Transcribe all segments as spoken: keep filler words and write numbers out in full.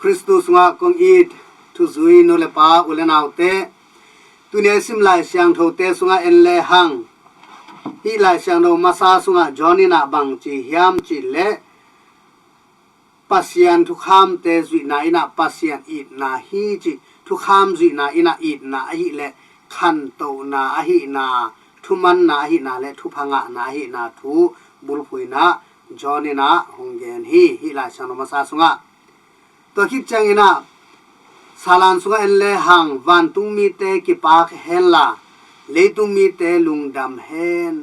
Khristu sungah kong it thuzui nu le pa u le naute, tuni a i sim Lai Siangthote sungah en le hang, hih Lai Siangtho masa sungah John in ah bang ci hiam cih leh, Pasian thukhamte zuihna in ah Pasian itna hi cih, thukham zuihna in ah itna ahih leh khantohna ahihna, thumanna ahihna le thupha ngahna ahihna thu bulphuh in ah John in ah hong gen hi, hih Lai Siangtho masa sungah. Tua khit ciangin ah, salan sungah en le hang, vantung mite kipak henla, leitung mite lungdam hen.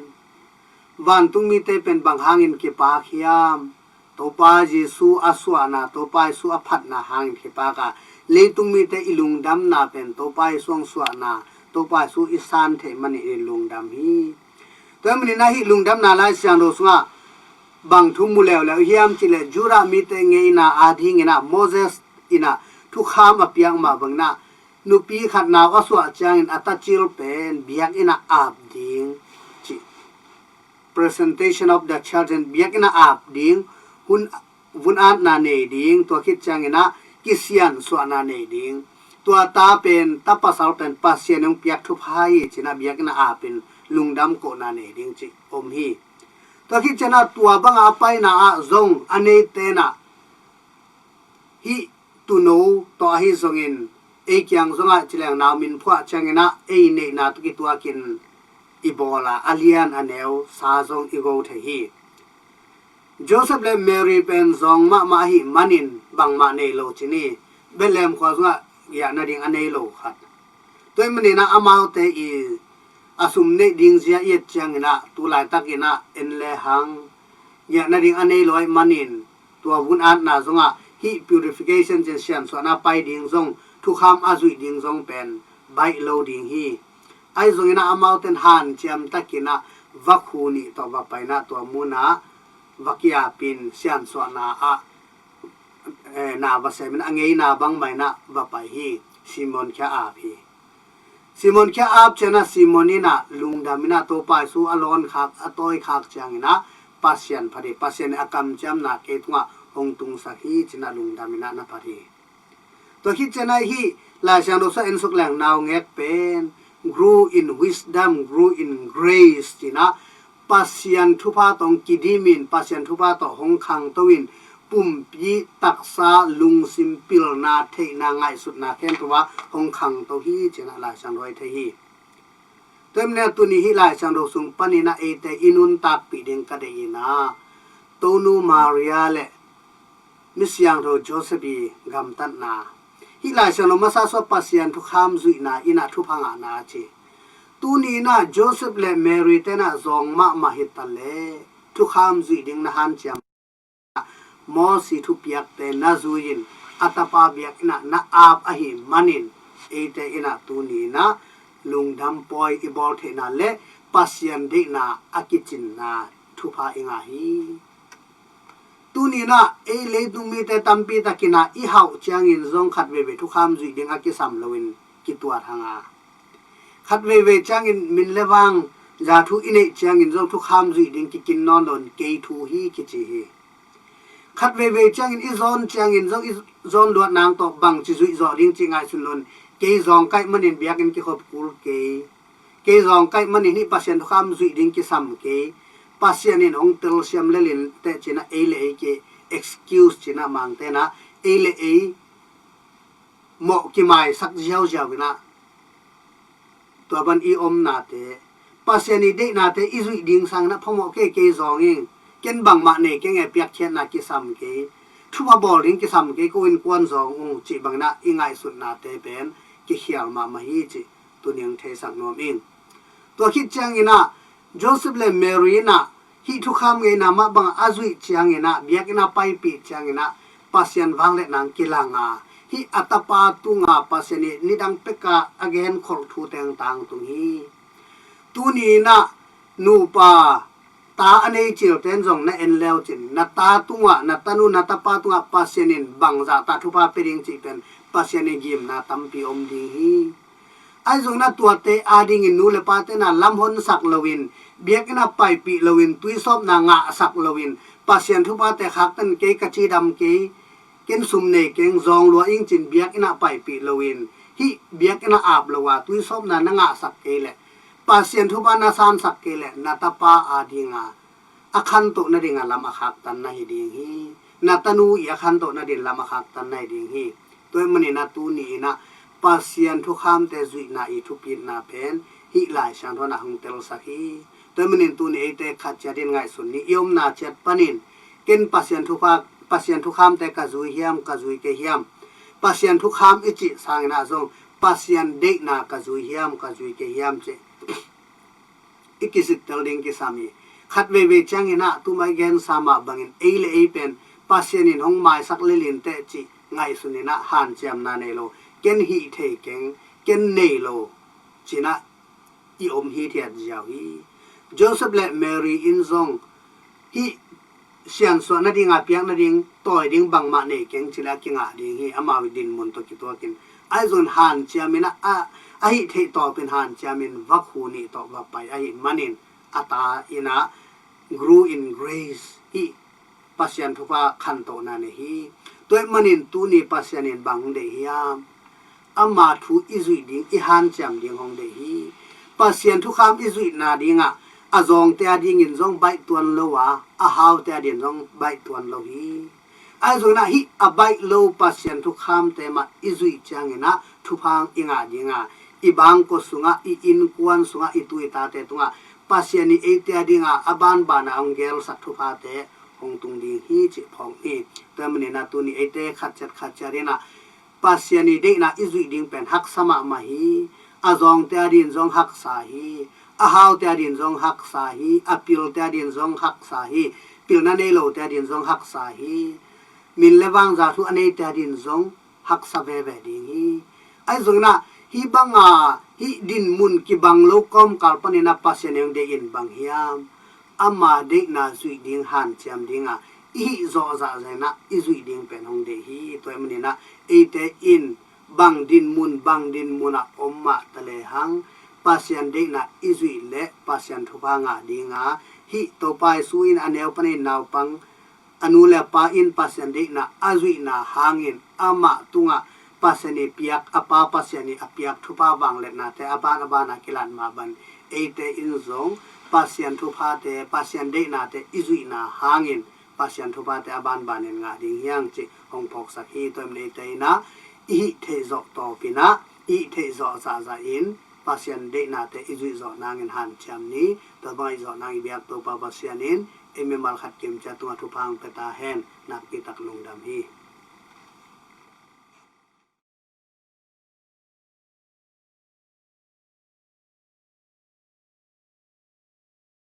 Vantung mite pen bang hangin kipak hiam? Topa Jesu a suahna, Topa Jesu a phatna hangin kipak a, leitung mite i lungdamna pen Topa Jesu hong suahna, Topa Jesu i san theih manin i lungdam hi. Tua manin ah hih lungdamna Lai Siangtho sungah bang thu mu leuleu hiam cih leh, Judah mite ngeina adingin ah Moses in ah thukham a piak mah bangin ah, nupi khat nau a suah ciangin a tacil pen biakinn ah ap ding cih, presentation of the child, biakinn ah ap ding, hun, vun atna nei ding, tua khit ciangin ah kisiansuahna nei ding. Tua ta pen, ta pasal pen Pasian hong piak thupha hi ci-in ah biakinn ah apin lungdam kohna nei ding cih om hi. Tua khit ciangin ah tua bangah a paina ah zong a neite in ah hih tuuno tawh ahi zongin, ei kiang zongah ci leng nau min phuah ciangin ah ei neihna tawh kituakin i bawl a, a lian a neu sa zong i go thei hi. Joseph le Mary pen zawng mahmah ahih manin bangmah nei lo ci ni, Bethlehem khua zongah giahna ding a nei lo khat. Tua ahih manin ah amaute i a sum neih ding zia i et ciangin ah, tu laitakin ah en le hang, giahna ding a nei lo ahih manin, tua vun atna zongah hih purification ci-in siansuahna pai ding zong, thukham a zuih ding zong pen baih lo ding hi. Ahi zongin ah amaute in hanciam takin ah vakhu nih tawh va pai in ah tua mun ah va ki-apin siansuahna ah, eh, na va semin a ngeina bang mah in ah va pai hi. Simon khia ap hi. Simon khia ap ciangin ah Simon in ah lungdam in ah Topa Jesu a lawn khak, a tawi khak ciangin ah Pasian phat hi. Pasian in a kamciamna kei tungah hong tungsak hi ci-in ah lungdam in ah na phat hi. Tua khit ciangin ah hih Lai Siangtho sungah en suk leng naungek pen grew in wisdom, grew in grace ci-in ah Pasian thupha tawh hong kidim in, Pasian thupha tawh hong khangto in, pumpi taksa lungsim pilna, theihna, ngaihsutna khempeuh ah hong khangto hi ci-in ah Lai Siangtho ah i thei hi. Tua ahih manin ah tuni hih Lai Siangtho sung panin ah eite i nuntakpih ding ka deih in ah, Tonu Maria le Misiangtho Joseph i gamtatna, hih Lai Siangtho masa sungah Pasian thukham zuihna in ah thupha ngahna ci. Tuni in ah Joseph le Mary te in ah zawng mahmah hi ta leh thukham zuih ding na hanciam, Mosi thupiakte na zui-in a tapa biakinn ah na ap ahih manin, eite in ah tuni in ah lungdam pawi i bawl theihna le Pasian deihna a kicinna thupha i ngah hi. Tuni in ah ei leitung mite tampi takin ah i hauh ciangin zong khat veivei thukham zuih ding a kisam loin kituat hang a, khat veivei ciangin min le vang za thu i neih ciangin zong thukham zuih ding kikin nawn loin kei thu hi kici hi. Khat veivei ciangin i zawn ciangin zong i zawn luat nang tawh bangci zuih zawh ding cih ngaihsun loin kei zawng kaih manin biakinn kikhop kul kei. Kei zawng kaih manin hih Pasian thukham zuih ding kisam kei. Pasian in hong telsiam lel in teh ci-in ah ei le ei ki excuse ci-in ah Mangte in ah ei le ei mawh kimaisak ziauziau in ah tua bang i omnate, Pasian i deihnate i zuih ding sangin ah phamawh kei, kei zawng ing, ken bangmah nei keng e, piakkhiatna kisam kei, thupha bawl ding kisam kei, ko innkuan zawng ung cih bangin ah i ngaihsutnate pen kikhial mahmah hi cih tuni hong theisak nuam ing. Tua khit ciangin ah Joseph le Mary in ah hih thukham ngeina mah bangah a zuih ciangin ah, biakinn ah paipih ciangin ah Pasian vangliatna kilang a, hih a tapa tungah Pasian i nidang pekah a genkholh thu teng tangtung hi. Tuni in ah nupa ta a nei cilte in zong na en le uh cin, na ta tungah, na tanu, na tapa tungah Pasian in bangzah ta thupha pia ding cih pen Pasian i gimna tampi om ding hi. Ahi zongin ah tuate adingin nu le pate in ah lamhonsak loin, biakinn ah paipih loin, tuisawpna ngahsak loin, Pasian thuphate khaktan kei, ka cidam kei, Ken sum nei keng, zawng lua ing cin biakinn ah paipih loin, hih biakinn ah ap lo a tuisawpna na ngahsak kei leh, Pasian thupha na sansak kei leh, na tapa a dinga a khantoh nadinga lam a khaktan na hi ding hi. Na tanu i a khantoh nading lam a khaktan na hi ding hi. Tua ahih manin a tuni in ah Pasian thukhamte zuihna i thupitna pen hih Lai Siangtho in ah hong telsak hi. Tua ahih manin tuni eite khat ciat in ngaihsun ni. I omna ciat panin ken Pasian thukha, Pasian thukhamte ka zui hiam, ka zui kei hiam? Pasian thukham i cih sangin ah zong Pasian deihna ka zui hiam, ka zui kei hiam cih i kisittel ding kisam hi. Khat veivei ciangin ah tuma i gensa mah bangin ei le ei pen Pasian in hong maisak lel inteh cih ngaihsun in ah hanciamna nei lo, ken hih thei keng, ken nei lo ci-in ah i om hithiat ziau hi. Joseph le Mary in zong hih siansuah nadinga piak nading tawi ding bangmah nei keng ci leh a kingah ding hi, amau i dinmun tawh kituakin. Ahi zongin hanciamin ah, a, a hih theih tawpin hanciamin vakhu nih tawh va pai ahih manin a ta in ah grew in grace, hih Pasian thupha khantohna nei hi. Tua ahih manin tuni Pasian in bang deih hiam? Ama thu i zuih ding, i hanciam ding hong deih hi. Pasian thukham i zuihna dingah a zawngte a dingin zong baih tuan lo a, a haute a dingin zong baih tuan lo hi. Ahi zongin ah hih a baih lo Pasian thukhamte mah i zuih ciangin ah thupha i ngah ding a, i bangkua sungah, i innkuan sungah, i tu i tate tungah Pasian in eite a dinga a banbana hong gelsak thuphate hong tung ding hi cih phawk ni. Tua ahih manin ah tuni eite khat ciat khat ciat in ah Pasian i deihna i zuih ding pen haksa mahmah hi. A zawngte a dingin zong haksa hi. A haute a dingin zong haksa hi. A pilte a dingin zong haksa hi. Pilna nei lote a dingin zong haksa hi. Min le vangza thu a neite a dingin zong haksa veve ding hi. Ahi zongin ah hih banga hih dinmun kibang lo kawmkal panin ah Pasian in hong deih in bang hiam? Ama deihna zuih ding hanciam ding a i hih zawh zahzah in ah i zuih ding pen hong deih hi. Tua ahih manin ah eite in bang dinmun, bang dinmun ah om mah ta lehang Pasian deihna i zuih leh Pasian thupha ngah ding a, hih Topa Jesu in a neu panin naupang a nu le a pa in Pasian deihna a zuihna hangin amah tungah Pasian i piak, a pa Pasian i a piak thupha vangliatnate a ban a banah kilat mah bang eite in zong Pasian thuphate, Pasian deihnate i zuihna hangin Pasian thuphate a banbanin ngah ding hi hang cih hong phawksak hi. Tua ahih manin eite in ah i hih theih zawh tawpin ah, i hih theih zawh zahzah in Pasian deihnate i zuih zawh nangin hanciam ni. Tua bangah i zuih zawh nangin biak Topa Pasian in ei mimal khat kimciat tungah thupha hong pia ta hen. Nakpi tak lungdam hi.